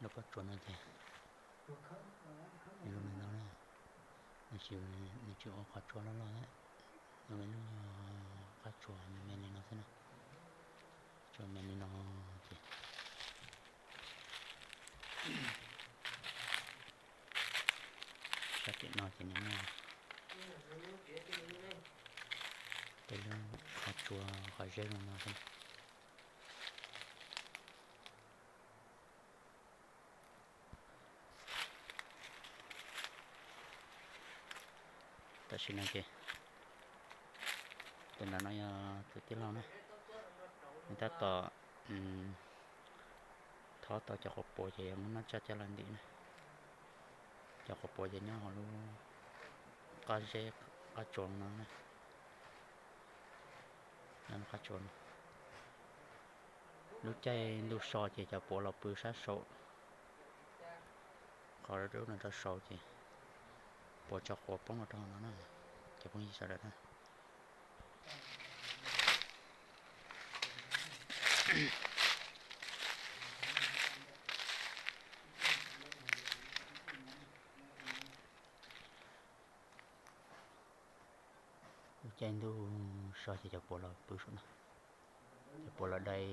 Qab tsuas no ces nws zoo li no na, nws tsis ua qhov tsua loj loj, nws ua ib lub nyuag qab tsuas me me li no xwb na. Tsua me li no ces sab tim no ces nws muaj tej lub qhov tsua qhov zeb zoo no xwb na. Tam sim no ces tus nram no yog tus tij laug na, nws tab tom thob tau cov quav puas ces yuav muab noj tsaj coj los ntim na. Cov quav puas ces nyob hauv lub qab zeb qab tsua no na. Qab tsua no, lub caij ntuj so ces cov puas los pw sab saum, qhov rau no rau saud ces puas tso quav poob los rau hauv no na, cov phooj ywg sawv daws na. Lub caij ntuj so ces cov puas los pw saum no, cov puas los dai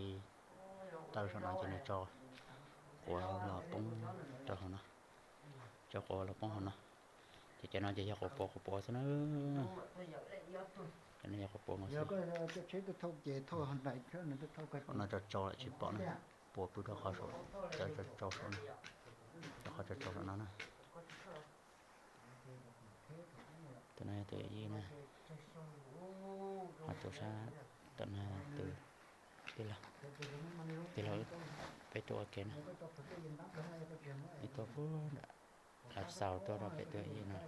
taw saum no ces nws tso quav los poob rau hauv no, tso quav los poob hauv no. Ces cov no ces yog quav puas quav puas xwb na. Cov no yog quav puas no xwb. Qhov no tso tso lawm tsis pom na, puas pw rau qhov saum, cov tso tso saum no, rau qhov tso tso saum no na. Tus no yog tus yawm yij na, ho tus sab tom no tus tij laug, tij laug peb tuaj ua ke na. Peb tuaj pub nram Lav Xaus tuaj rau pem tus yawm yij no,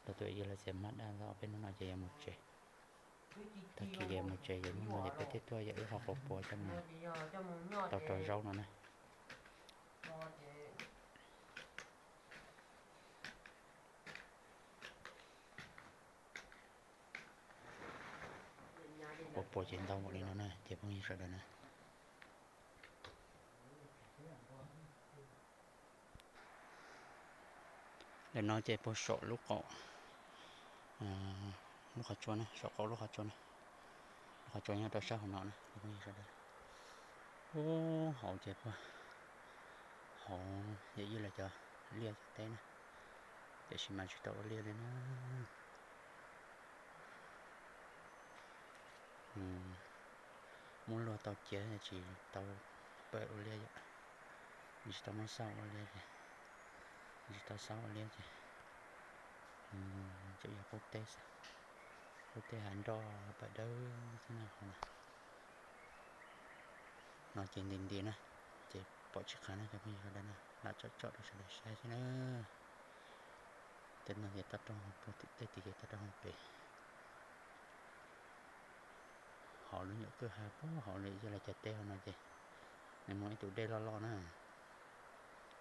rau tus yawm yij lawv txiav hmab daj tau peb hnub no ces yuav mus tsev. Tag kis ces mus tsev ces hnub no ces peb thiaj tuaj yawm ib qho quav puas coj mus tau rau zaub no na. Quav puas ces ntau npaum li no na ces phooj ywg sawv daws na. Lawm no ces puag saum lub qaum lub qhov tsua na, saum qaum lub qhov tsua na, lub qhov tsua nyob rau sab hauv no na. Ub, hauv ces puag hauv yawm yij lawv cov liaj cov teb na, tiam sis mas tsis tau ua liaj li na. Muab luag tau cia tsis tau pab ua liaj yom, tsis tau muab xauj ua liaj ces, tsis tau xauj ua liaj ces tsuas yog qub teb xwb, qub teb hav nroj pawg dawb xwb na hauv no. No ces nti nti na, ces pom tsis qab na cov phooj ywg sawv daws na, lam tsom tsom rau sawv daws saib xwb na. Tej no ces toj roob, tej tid ces toj roob pem. Hauv lub nyuam kwj ha puag hauv lawm yij lawv cov teb hauv no ces nws muaj ib tus dej loj loj na,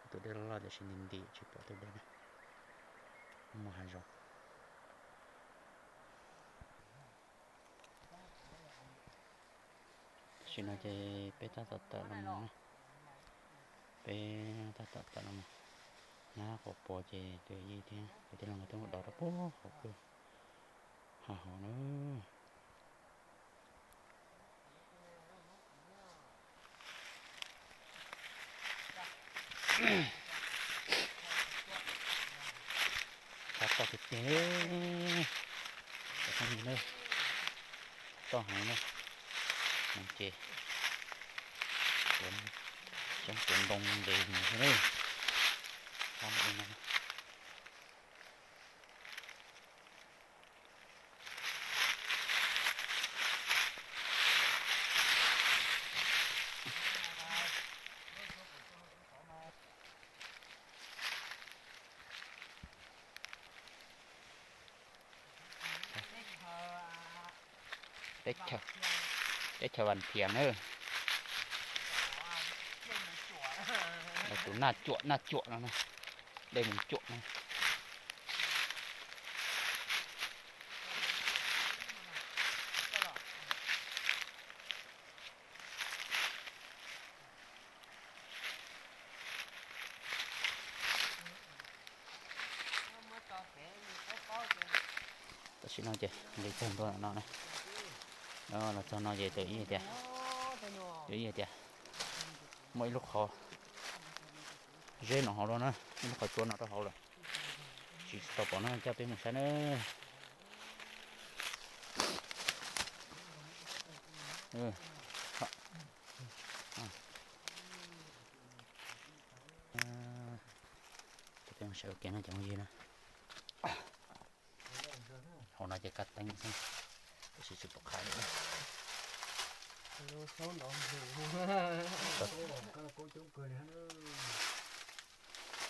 ib tus dej loj loj tiam sis nti nti tsis pom tus dej na, muaj hav zoov. Tam sim no ces peb tab tom tawm los mus na, peb tab tom tawm los mus, nyab quav puas ces tus yij thiab tus tij laug nkawd twb mus dov rau puag hauv kwj ha hauv na. Qab toj tiag tiag, toj heev na, no ces coob tus ntoo ntes mus xwb na. Qab no. Teb chaws, teb chaws Vaj Thiam na. Tus Naj Cuam, Naj Cuam no na, dej Mus Cuam na. No ces nqis txog ntua no na, los txog no ces txawm ib tias, txawm ib tias muaj ib lub qhov zeb no hauv lawm na, ib lub qhov tsua no rau hauv lawm. Tsis tau pom no, coj peb mus saib na. Coj peb mus saib ua ke na cov phooj ywg na. Hauv no ces kab teeb xwb, tab sis tsis pom qab li.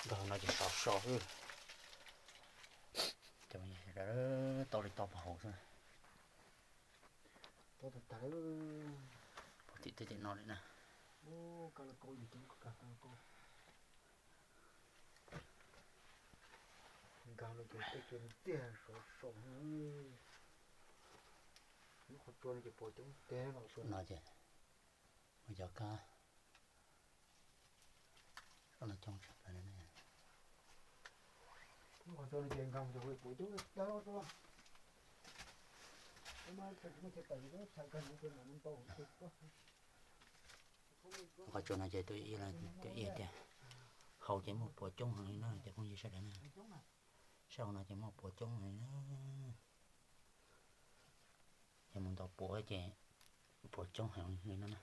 Nkag hauv no ces sov so xwb. Tau li tau pov hauv xwb. Pov tim tej tim no li na. Nkag no ces tej cua tiag sov so. Lub qhov tsua no ces pom coob tiag no. Tsua no ces ua cov kab, tsua no coob tshaj plaws li na. Lub qhov tsua no ces nkag mus ces pom coob tiag. Qhov tsua no ces tus ib tias hauv ces muaj puav coob heev li na cov phooj ywg sawv daws na. Sab hauv no ces muaj puav coob heev li na. Yog mus ntaus puav ces puav coob heev li no na.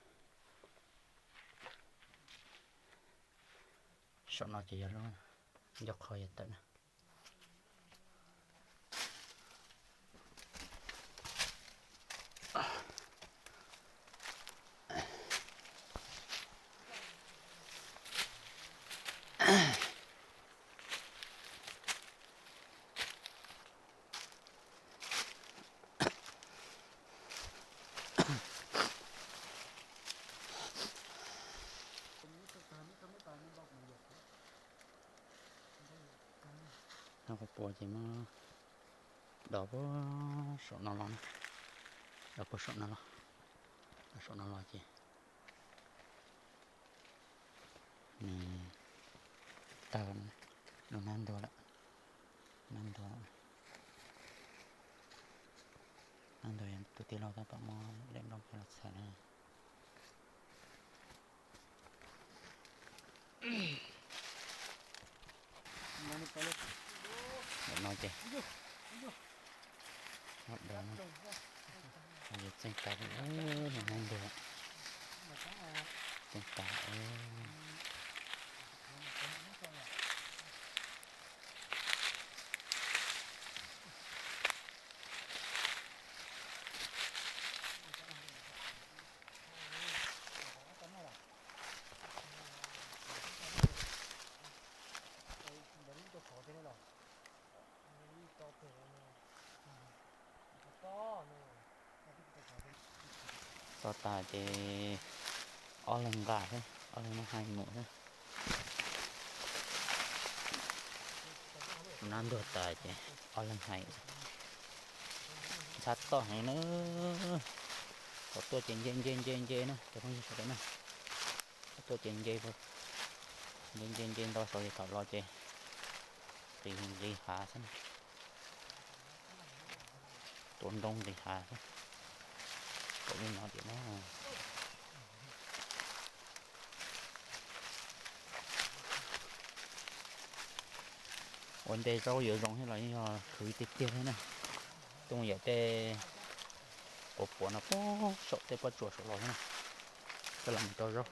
Saum no ces yog lub ncauj qhov yav tawm na. Qhov puav ces muab dov puag saum no los, dov puag saum no los, dov saum no los ces nws tawg, nws nab ntuag lawm, nab ntuag lawm. Nab ntuag, tus tij laug tab tom muab lem nplooj coj los txhais na. Ntawm no ces muab dov no, txeej tas, nws nab ntuag, txeej tas. Txog tas ces ob leeg nqa xwb, ob leeg muab hais mus xwb. Nab ntuag tas ces ob leeg hais. Ntxhab toj heev na. Thaum tuaj ces nce nce nce nce na cov phooj ywg sawv daws na. Thaum tuaj ces nce, nce nce nce ntau saud ces thaum los ces nqis nqis hav xwb na. Tua nroo nqis hav xwb. Kaum li no tias na. Ua ntej zaub yuav zoo thiab los yog khwv tiag tiag thiab na. Tuaj mus yam tej quav puav no puag saum tej pob tsuas saum los thiab na, coj los mus rau zaub.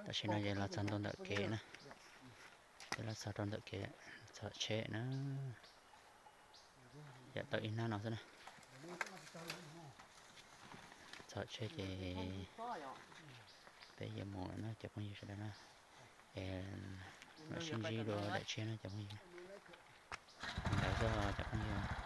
Tam sim no ces los txog ntua ntawm kev na, ces los txog rau ntawm kev txog tsheb na. Yam tau ib hnab no xwb na. Txog tsheb ces peb yuav mus lawm na cov phooj ywg sawv daws na. Es mam sib ntsib dua daim tshiab na cov phooj ywg. Ntawd xwb cov phooj ywg.